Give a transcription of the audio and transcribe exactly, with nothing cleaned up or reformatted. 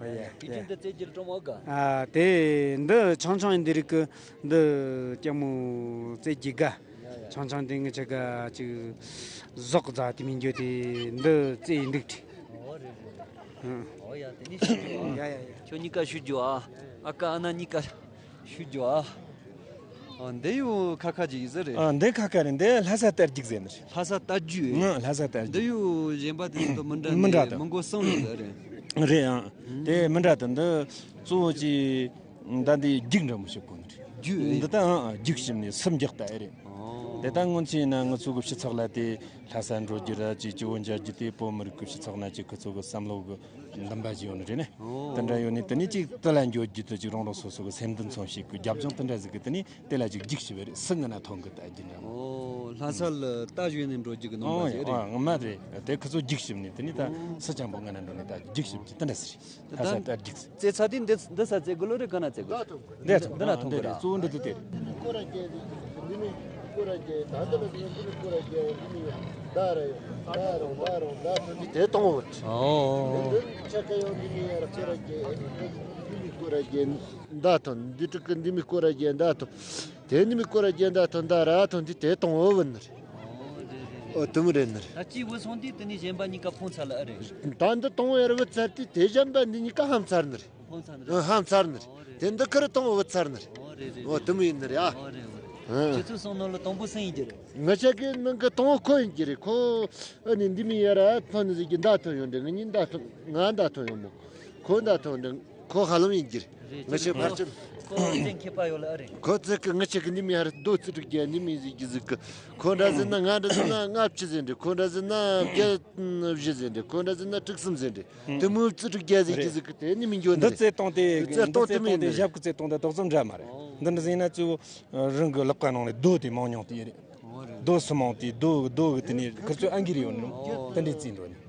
ཡ། དེ་ཅི་འདི་རྩེ་རྒྱུ་གྲོང་མོ་ག་ཡ། དེ་འདི་ཆུང་ཆུང་འདི་རིགས་ཀྱི་འདི་ལྕགས་མོ་རྩེ་རྒྱུ་ག་ཡ་ཡ། ཆུང་ཆུང་དེ་ངི་ཆ་ག་ཅིག་ཟོག་རྫ་དེ་མིན་རྒྱུ་དེ་འདི་རྩེ་ཡི་འདུག་ཁྲི། ཨོ་རེད་རེད། ཨོ་ཡ། དེ་ནི་ཞུ་རྒྱུ་ཨ། ཡ་ཡ་ཡ། ཁྱོད་གཉིས་ཀ་ཞུ་རྒྱུ་ཨ། ཨ་ཀ་ཨ་ན་གཉིས་ཀ་ཞུ་རྒྱུ་ཨ། ཨ། འདི་ཡོ་ཁ་ཁ་ཅིག་ཡིན་ས་རེད། ཨ། འདི་ཁ་ཁ་རེད། འདི་ལྷ་ས་རྟ་རྒྱུག་ཟེར་ནི་རེད། ལྷ་ས་རྟ་རྒྱུག་ཨེ། ང་ལྷ་ས་རྟ་རྒྱུག་འདི་ཡོ་གཞན་པ་དེ་ཚོ་མི་འདྲ་ནི། མི་འདྲ་དང་། མི་མགོ་གསུམ་ཡོད་ས་རེད། རེད་ཨང་། དེ་མི་འདྲ་དང་། འདི་གཙོ་བོ་ཅི། ད་འདི་རྒྱུག་འདྲ་མོ་ཞིག་གོ་ནི་རེད། རྒྱུག་ཨེ། འདི་ད་ཨང་ཨང་རྒྱུག་ཞིབ་ནི་སུམ་རྒྱག་ལྟ་ཨེ་རེད། ཨོ། དེ་ད་སྔོན་ཆད་ན་ང་ཚོ་གི་སྤྱི་ཚོགས་ལ་དེ་ལྷ་ས་འགྲོ་རྒྱུ་ར་ཅིག་སྤྱི་བོ་མཇལ་རྒྱུ་དེ་བོད་མི་རིགས་ཀྱི་སྤྱི་ཚོགས་ན་ཅིག་ཁོ་ཚོ་གི་བསམ་བློ་གི་འདུན་པ་ཞིག་ཡོད་ནི་རེད་ནི། ཨོ། དེ་འདྲ་ཡོད་ནི་དེ་ནི་ཅིག་དེ་ལ་འགྱོ་རྒྱུ་དེ་ཅིག་རང་རང་སོ་སོ་གི་སེམས་འདུན་མཚོན་བྱེད་ཀྱི་རྒྱབ་ལྗོངས་དེ་འདྲ་ཟིག་གི་དེ་ནི་དེ་ལ་ཅིག་རྒྱུག་ཞིབ་རེད། སུ་ང་ན་ཐོན་གི་ལྟ་རྒྱུ་འདྲ་མོ། ཨོ། ལྷ་ས་ལ་རྟ་ཞོན་ནས་འགྲོ་རྒྱུ་གི་ནོར་བ་ཞིག་རེད། ཨོ་ངོ་མ་རེད། དེ་ཁོ་ཚོ་རྒྱུག་ཞིབ་ནི་དེ་ནི་ད་ཨོ། སུ་ཅང་པོ་ང་ན་འགྲོ་ནི་ད་རྒྱུག་ཞིབ་ཀྱི་དེ་འདྲ་ཟིག་རེད། ལྷ་ས་རྟ་རྒྱུག་ཟིག་རྩེ་ཚ་དེ་འདི་འདི་ས་རྩེ་དགོས་ལོ་རེད། ག་ན་རྩེ་དགོས། འདི་ཚོ་འདི་ན་ཐོན་གི་རེད། གཙོ་བོ་འདི་དེ་རེད། སྐོར་ར་རྒྱལ་འདི་མི་སྐོར་ར་རྒྱལ་ད་འདི་ལ་འདི་མི་སྐོར་ར་རྒྱལ་འདི་མི་ད་ར་ཡོད་ད་ར་ད་ཐོན་འདི་དེ་གཏོང་འོ། ཨོ། འདི་ཆ་ཀ་ཡོང་འདི་མི་ཡར་སྐོར་ར་རྒྱལ་འདི་མི་སྐོར་ར་རྒྱལ་ད་ཐོན། འདི་ཀྲིག་གི་འདི་མི་སྐོར་ར་རྒྱལ་ད་ཐོན། དེ་འདི་མི་སྐོར་ར་རྒྱལ་ད་ཐོན་ད་ར་ཐོན་འདི་དེ་གཏོང་འོ་བུ་ནི་རེད། ཨོ་དུམ་རེད་ནི་རེད། ད་ཅི་བུ་སོང་དུས་དེ་ནི་གཞན་པ་གཉིས་ཀ་ཕུང་ཚར་ལ་ཨ་རེད། ད་འདི་གཏོང་ཡར་བུ་ཚར་དུས་དེ་གཞན་པ་འདི་གཉིས་ཀ་ཧམ་ཚར་ནི་རེད། ཕོན་ཚར་ནི་རེད། ཨ། ཧམ་ཚར་ནི་རེད། ཨོ་རེད་དེ་འདི་ཁིར་གཏོང་བུ་ཚར་ནི་རེད། ཨོ་རེད་རེད། ཨོ་དུམ་ཡིན་ནི་རེད་ཨ། ཨོ་རེད་ཨོ་རེད། ཨ། ཁྱེད་ཚོ་སོང་ནོ་ལ་དང་པོ་སུ་ཡིན་གྱི་རེད། ང་ཆ་གི་ནང་གི་དང་པོ་ཁོ་ཡིན་གྱི་རེད། ཁོ་ཨ་ནི་འདི་མི་ཡར་ཨ་ཐོན་ནི་ཟིག་གི་མདའ་ཐོན་ཡོང་འདྲ། ང་གཉིས་མདའ་ཐོན་ང་མདའ་ཐོན་ཡོང་མོ། ཁོ་མདའ་ཐོན་འདྲ། ཁོ་ཧ་ལམ་ཡིན་གྱི་རེད། རེད། ང་ཆ་ཕར་ཕྱིན། ཁོ་བཙན་མཁས་པ་ཡོད་ལ་ཨ་རེད། ཁོ་ཙི་གི་ང་ཆ་གི་འདི་མི་ཡར་རྡོ་རྩི་དྲུག་རྒྱ་འདི་མི་ཟིག་གི་ཟིག་གི། ཁོ་འདྲ་ཟིག་ན་ང་འདྲ་ཟིག་ན་ལྔ་བཅུ་ཟིན་འདྲ། ཁོ་འདྲ་ཟིག་ན་བརྒྱད་བཞི་ཟིན་འདྲ། ཁོ་འདྲ་ཟིག་ན་དྲུག་གསུམ་ཟིན་འདྲ། དེ་མོ་རྩི་དྲུག་རྒྱ་ཟིག་གི་རེད། ཟིག་གི་དེ་ནི་མི་འགྱོ་ནི་རེད། འདི་རྩེ་སྟོང་དེ་རྩེ་སྟོང་དེ་མིན་ནི་རེད། ཞབས་ཀྱི་རྩེ་སྟོང་དེ་དོགས་ཙམ་འདྲ་མ་རེད། འདི་འདྲ་ཟིན་ན་ཚུ་རང་གི་ལག་པ་ནང་ནས་རྡོ་དེ་མང་ཉུང་དེ་རེད། རྡོ་སུ་མང་དེ་རྡོ་རྡོ་གི་དེ་ནས་ཁིར་ཚོ་ཨང་ཀི་རེ་ཡོད་ནི་རེད། དེ་འདྲའི་རྩིས་འགྲོ་ནི།